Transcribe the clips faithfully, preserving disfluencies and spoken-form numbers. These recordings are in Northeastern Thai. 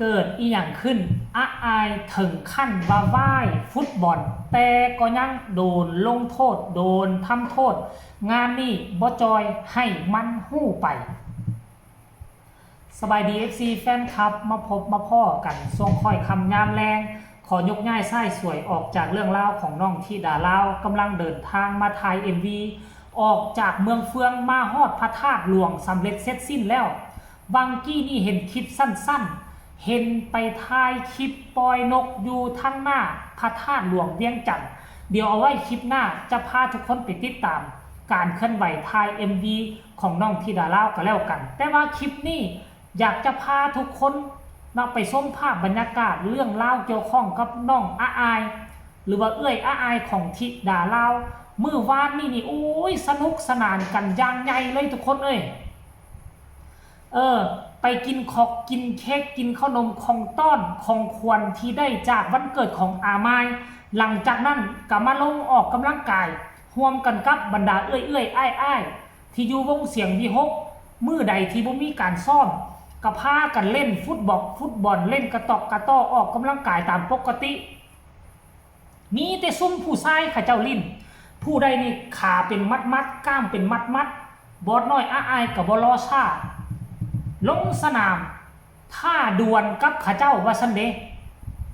เกิดอีหยังขึ้น อาอายถึงขั้นว่าว่ายฟุตบอล แต่ก็ยังโดนลงโทษ โดนทำโทษ งานนี้บ่จอย ให้มันฮู้ไป สบายดี เอฟซี แฟนคลับ มาพบมาพ้อกันช่วงค่อยค่ำยามแลง ขอยกย้ายชายสวยออกจากเรื่องราวของน้องธิดาลาว กำลังเดินทางมาถ่าย เอ็มวี ออกจากเมืองเฟืองมาฮอดพระธาตุหลวงสำเร็จเสร็จสิ้นแล้ว วังกี้นี่เห็นคลิปสั้นๆ เห็นไปถ่ายคลิปปล่อยนกอยู่ทางหน้าพระธาตุหลวงเวียงจันทน์ เดี๋ยวเอาไว้คลิปหน้าจะพาทุกคนไปติดตามการเคลื่อนไหวถ่าย เอ็มวี ของน้องธิดาลาวก็แล้วกัน แต่ว่าคลิปนี้อยากจะพาทุกคนเนาะไปชมภาพบรรยากาศเรื่องราวเกี่ยวข้องกับน้องอาอาย หรือว่าเอื้อยอาอายของธิดาลาว มื้อวานนี่นี่ โอ้ย สนุกสนานกันอย่างใหญ่เลยทุกคนเอ้ย เออ ไปกินขอกกินเค้กกินขนมของต้อนของขวัญที่ได้จากวันเกิดของอามาย หลังจากนั้นก็มาลงออกกำลังกาย ร่วมกันกับบรรดาเอื้อยเอื้อยอ้ายอ้ายที่อยู่วงเสียงวีหก มื้อใดที่บ่มีการซ้อม ก็พากันเล่นฟุตบอล ฟุตบอล เล่นกระตอกกระต่อออกกำลังกายตามปกติ มีแต่ซุมผู้ชายเขาเจ้าลิ้น ผู้ใดนี่ขาเป็นมัดๆ กล้ามเป็นมัดๆ บอสน้อยอาอายก็บ่รอช้า ลงสนาม ท้าดวลกับเขาเจ้าว่าซั่นเด้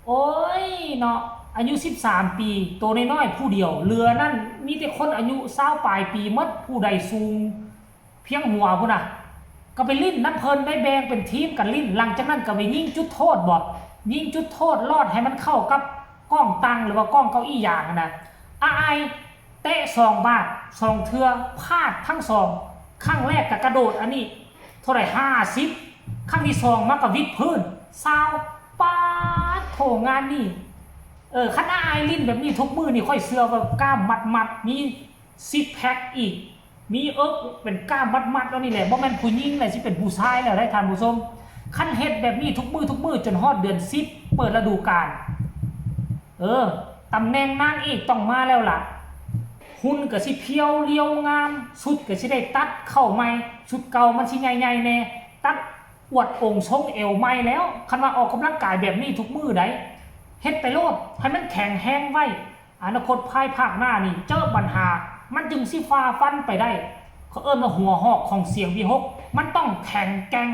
โอ้ยเนาะ อายุสิบสามปี โตน้อยๆ ผู้เดียว เหลือนั่นมีแต่คนอายุซาวปลายปีหมด ผู้ใดสูง เพียงหัวพุ้นน่ะ ก็ไปลิ้นนำเพิ่น ได้แบ่งเป็นทีมกันลิ้น หลังจากนั้นก็ไปยิงจุดโทษบ่ ยิงจุดโทษลอดให้มันเข้ากับก้องตังหรือว่าก้องเก้าอี้ยางหั้นนะ อาอายเตะสองบาท สองเทื่อ พลาดทั้งสอง ครั้งแรกก็กระโดดอันนี้ เท่าไหร่ ห้าสิบ ครั้งที่สองมาก็วิดพื้น ซาว ป๊าดโถ งานนี่ เออ คันอาอายลิ้นแบบนี้ทุกมื้อนี่ ข้อยเชื่อว่ากล้ามมัดๆ มี ซิกแพ็คอีก มีเอิกเป็นกล้ามมัดๆ แล้วนี่แหละ บ่แม่นผู้หญิงแล้ว สิเป็นผู้ชายแล้วได้ท่านผู้ชม คันเฮ็ดแบบนี้ทุกมื้อทุกมื้อจนฮอดเดือนสิบ เปิดฤดูกาล เออ ตำแหน่งนางเอกต้องมาแล้วล่ะ หุ่นก็สิเพียวเรียวงาม ชุดก็สิได้ตัดเข้าใหม่ ชุดเก่ามันสิใหญ่ๆ แน่ ตัดอวดองค์ทรงเอวใหม่แล้ว คันว่าออกกำลังกายแบบนี้ทุกมื้อใด เฮ็ดไปโลด ให้มันแข็งแรงไว้ อนาคตภายภาคหน้านี่เจอปัญหา มันจึงสิฝ่าฟันไปได้ เขาเอิ้นว่าหัวหอกของเสียงวีหก มันต้องแข็งแกร่ง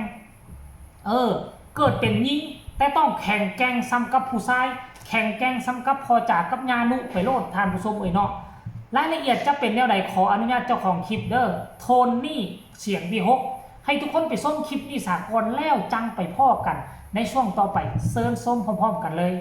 เออ เกิดเป็นหญิง แต่ต้องแข็งแกร่งส่ำกับผู้ชาย แข็งแกร่งส่ำกับพ่อจ๋ากับย่านุไปโลด ท่านผู้ชมเอ้ยเนาะ รายละเอียดจะเป็นแนวใด ขออนุญาตเจ้าของคลิปเด้อ โทนนี่ เสียงวีหก ให้ทุกคนไปชมคลิปนี้ซะก่อน แล้วจั่งไปพ้อกันในช่วงต่อไป เชิญชมพร้อมๆ กันเลย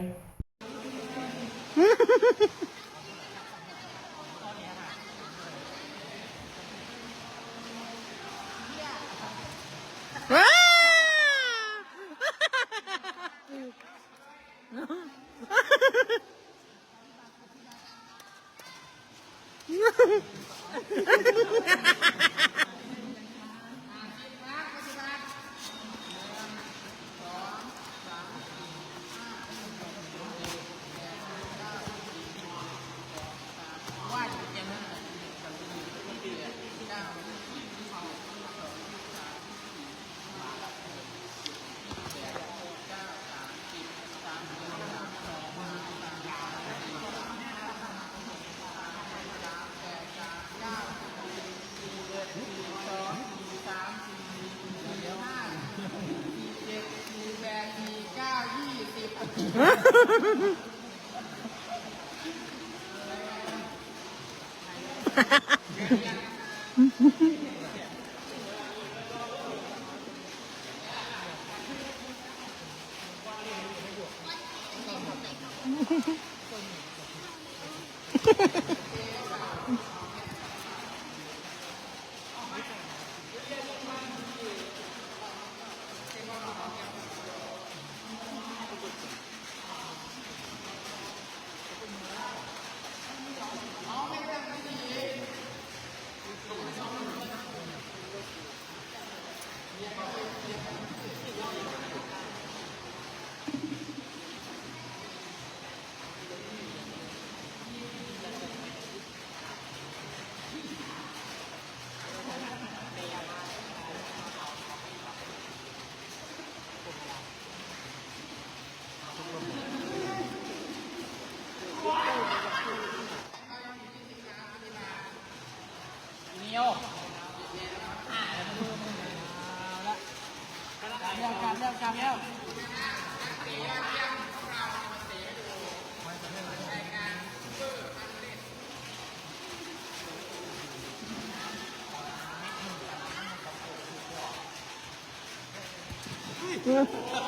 แล้วกันแล้วกันแล้ว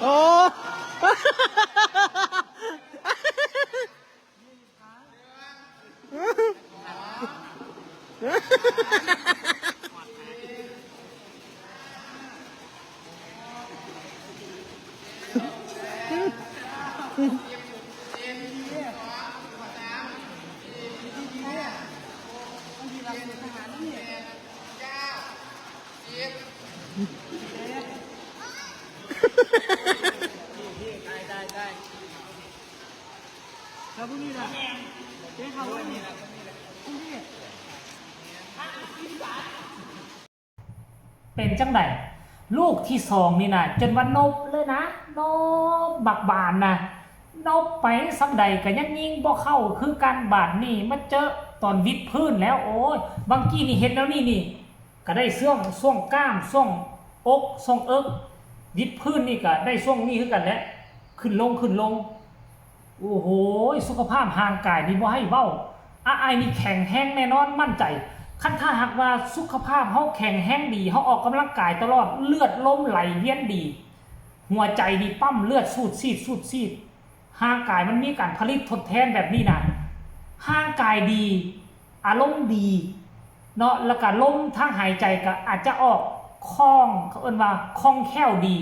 โอ้แล้วพรุ่งนี้ล่ะเจ๊เขาว่านี่พรุ่งนี้ เป็นจังได๋ ลูกที่สองนี่นะ จนว่านบเลยนะ นบบักบานนะ นบไปส่ำใดก็ยังยิงบ่เข้าคือกัน บาดนี้มาเจอตอนวิดพื้นแล้ว โอ้ย บางกี้นี่เฮ็ดแนวนี้นี่ ก็ได้ช่วง ช่วงกล้าม ช่วงอก ช่วงเอิก วิดพื้นนี่ก็ได้ช่วงนี้คือกันแหละ ขึ้นลง ขึ้นลง โอ้โห สุขภาพร่างกายนี่บ่ให้เว้า อ้ายนี่แข็งแรงแน่นอน มั่นใจ คันถ้าหากว่าสุขภาพเฮาแข็งแรงดี เฮาออกกำลังกายตลอด เลือดลมไหลเวียนดี หัวใจนี่ปั๊มเลือดสูดฉีด สูดฉีด ร่างกายมันมีการผลิตทดแทนแบบนี้นะ ร่างกายดี อารมณ์ดี เนาะ แล้วก็ลมทางหายใจก็อาจจะออกคล่อง เขาเอิ้นว่าคล่องแคล่วดี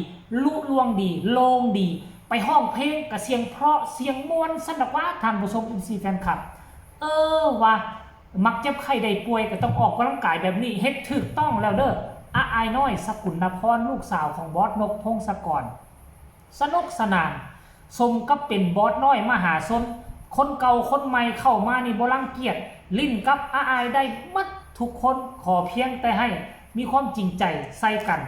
ลุล่วงดี โล่งดี ไปร้องเพลงก็เสียงเพราะ เสียงม่วน ซั่นดอกว่า ท่านผู้ชม เอฟซี แฟนคลับ เออ ว่า มักเจ็บไข้ได้ป่วยก็ต้องออกกำลังกายแบบนี้ เฮ็ดถูกต้องแล้วเด้อ อ้ายน้อย สกุลนพร ลูกสาวของบอสนก พงศกร สนุกสนาน สมกับเป็นบอสน้อยมหาชน คนเก่าคนใหม่เข้ามานี่บ่รังเกียจ ลิ้นกับอ้ายได้หมดทุกคน ขอเพียงแต่ให้มีความจริงใจใส่กัน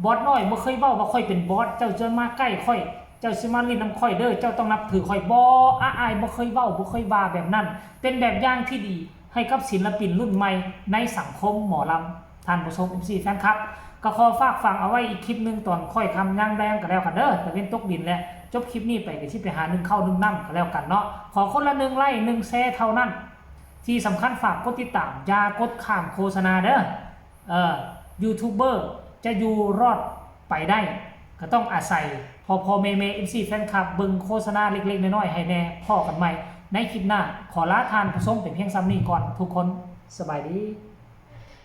บอสน้อยบ่เคยเว้าว่าข้อยเป็นบอส เจ้าจะมาใกล้ข้อย เจ้าสิมาลิ้นนำข้อยเด้อ เจ้าต้องนับถือข้อย บ่ อ้ายบ่เคยเว้า บ่เคยว่าแบบนั้น เป็นแบบอย่างที่ดีให้กับศิลปินรุ่นใหม่ในสังคมหมอลำ ท่านผู้ชม เอฟซี แฟนคลับ ก็ขอฝากฝังเอาไว้อีกคลิปหนึ่งตอนค่อยค่ำยามแลงก็แล้วกันเด้อ ตะเว็นตกดินแล้ว จบคลิปนี้ไปก็สิไปหานึ่งข้าวนึ่งน้ำก็แล้วกันเนาะ ขอคนละหนึ่งไลค์ หนึ่งแชร์เท่านั้น ที่สำคัญฝากกดติดตาม อย่ากดข้ามโฆษณาเด้อ เอ่อ ยูทูบเบอร์จะอยู่รอดไปได้ ก็ต้องอาศัยพ่อพ่อแม่แม่ เอฟซี แฟนคลับ เบิ่งโฆษณาเล็กๆน้อยๆให้แน่ พ้อกันใหม่ในคลิปหน้า ขอลาท่านผู้ชมเป็นเพียงส่ำนี้ก่อน ทุกคน สบายดี